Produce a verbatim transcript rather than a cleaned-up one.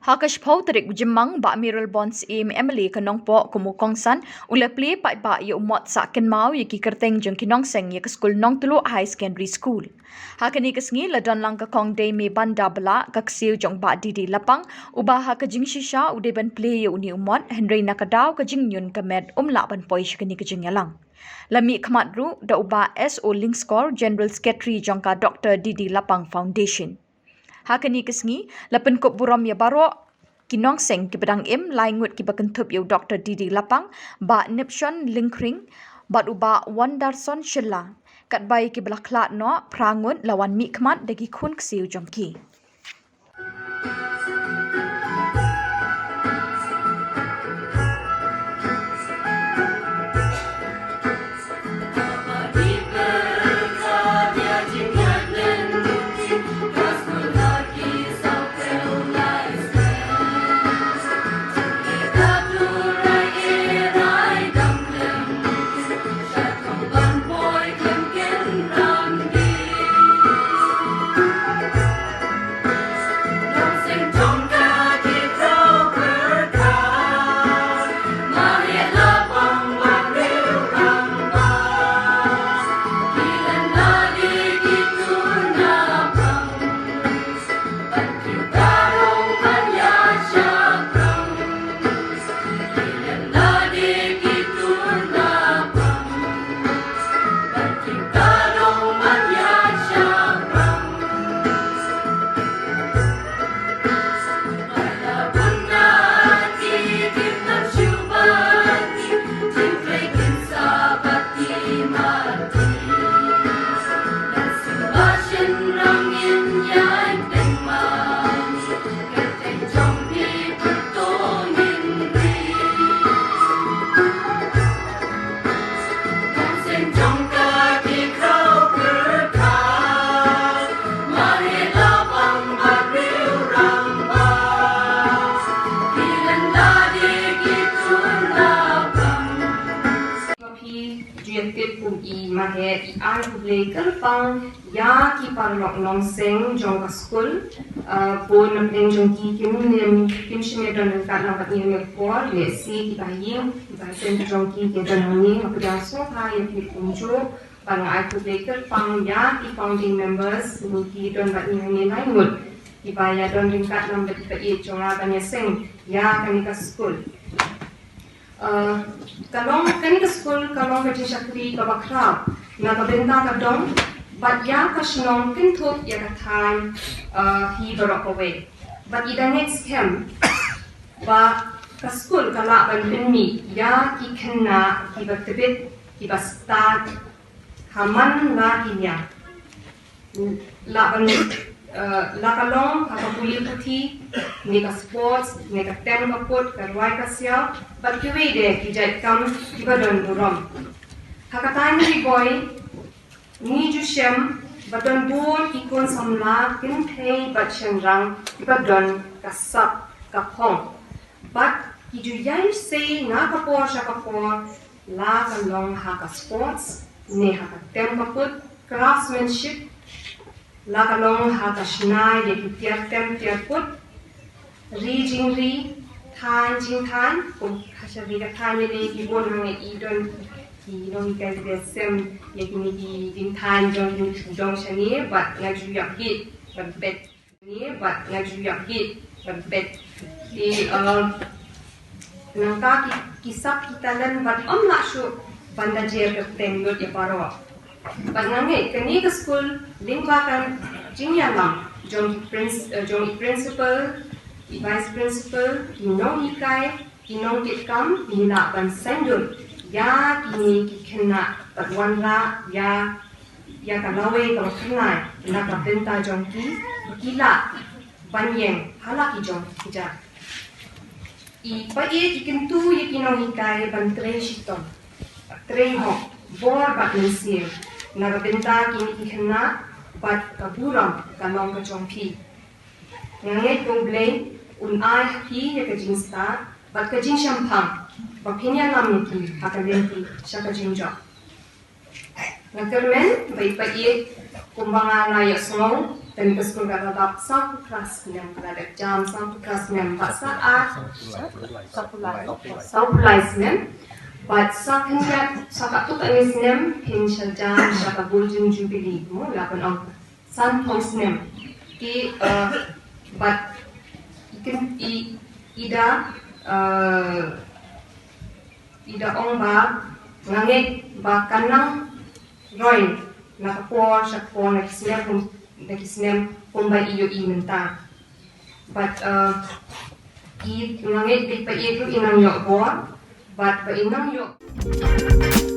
Ha ka shiphew tarik u Jymmang, Bah Mayralborn Syiem, M L A ka Nongpoh, kum u kongsan, u la plie paidbah ïa u mot sah kynmaw ïa ki kyrteng jong ki nongseng ïa ka skul Nongtluh High Secondary School. Ha kane ka sngi la don lang ka Kong Deimebanda Blah, ka ksiew jong Bah D D Lapang, uba ha ka jingshisha u dei ban plie ïa une u mot, hynrei na ka daw ka jingñiun ka met um lah ban poi sha kane ka jingïalang. La mihkhmat ruh da u Bah S O Lyngskor, General Secretary jong ka Doctor D D Lapang Foundation. Ha kane ka sngi, la pynkup burom ïa baroh ki nongseng kiba dang im, lai ngut kiba kynthup ïa u Doctor D D Lapang, Bah Nipshon Lyngkhring, bad u Bah Wonderson Shylla. Katba ïa kiba la khlad noh, phra ngut la wan mihkhmat da ki khun ksiew jong ki. Phi ju ïa tip kum i Maheh, i ai khublei kyrpang ïa ki paralok nongseng jong ka skul, ah, bun na pdeng jong ki kim nym, kim shym ïa don ryngkat lang bad ngi ha kane ka por, lehse ki bahaïing, ki bahaïing jong ki ki don hangne, nga pdiang sngewbha ïa phi kumjuh, bad nga ai khublei kyrpang ïa ki founding members, ki don bad ngi hangne lai ngut, kiba ïa don ryngkat lang bad ki paid jong nga ban ïa seng ïa kane ka skul. Uh, ka long, kane ka skul ka long ka jingshakri kaba khraw na ka bynta ka dong bad ïa ka shnong, kynthup ïa ka thaiñ, uh, hi baroh kawei. Bad i da ngeit skhem ba ka skul ka lah ban pynmih ïa ki khynnah kiba tbit, kiba stad ha man la ki ñiang. La ban, eh, la ka long ha ka pule puthi, ne ka sports, ne ka tem ka put, ka rwai ka siaw, bad kiwei de ki jait kam kiba don burom. Ha ka Thaiñ Ri Bhoi ngi ju shem ba don bun ki khun samla kynthei bad shynrang kiba don ka sap ka phong. Bad ki ju ïai sei na ka por sha ka por, la ka long ha ka sports, ne ha ka tem ka put, craftsmanship, la ka long ha ka shna ïa ki tiar tem tiar put, ri jingri, thaiñ jingthaiñ, kum ha sha ri ka thaiñ ne ki bun hangne i don ki nonghikai ki sem ïa kine ki jingthaiñ jong ki jong shane, bad nga ju ïa bit ban peit. Ni bad nga ju ïa bit ban peit. Ki, eh, nangta ki, ki sap ki talent bad ym lah shuh ban da jer kyrteng lut ïa baroh. Bad nga ngeit kane ka skul lyngba ka jingïalam jong ki princ-, eh, jong i principal, i vice principal, ki nonghikai, ki nongtip kam, ki lah ban sngewthuh ïa kine ki khynnah bad wanrah ïa ïa ka lawei kaba phyrnai na ka bynta jong ki, ba ki lah ban ïeng ha la ki jong ki jait. I paid i kyntu ïa ki nonghikai ban trei shitom, trei hok, bor bad mynsiem na ka bynta kine ki khynnah, bad ka burom ka long ka jong phi. Nga ngeit ba U Blei un ai ha phi ïa ka jingstad bad ka jingshemphang ba phin ïalam ïa ki ha ka lynti sha ka jingjop. Nga kyrmen ba i paid kumba nga la ïohsngew Kan ka skul ka la dap sawphew phra snem, ka la dep jam sawphew phra snem, bad sa ar, sawphew lai snem, bad sa khyndiat, sa katto katne snem, phin sa jam sha ka Golden Jubilee, mo, la ban ong sanphew snem. Te, eh, bad i, i, i da, eh, i da ong ba nga ngeit ba kan nang roi na ka por sha ka por, na ki snem, na ki snem kumba i ïohi mynta. Bad, eh, i, nga ngeit ba i paieit ruh i nang ïoh bor, bad ba i nang ïoh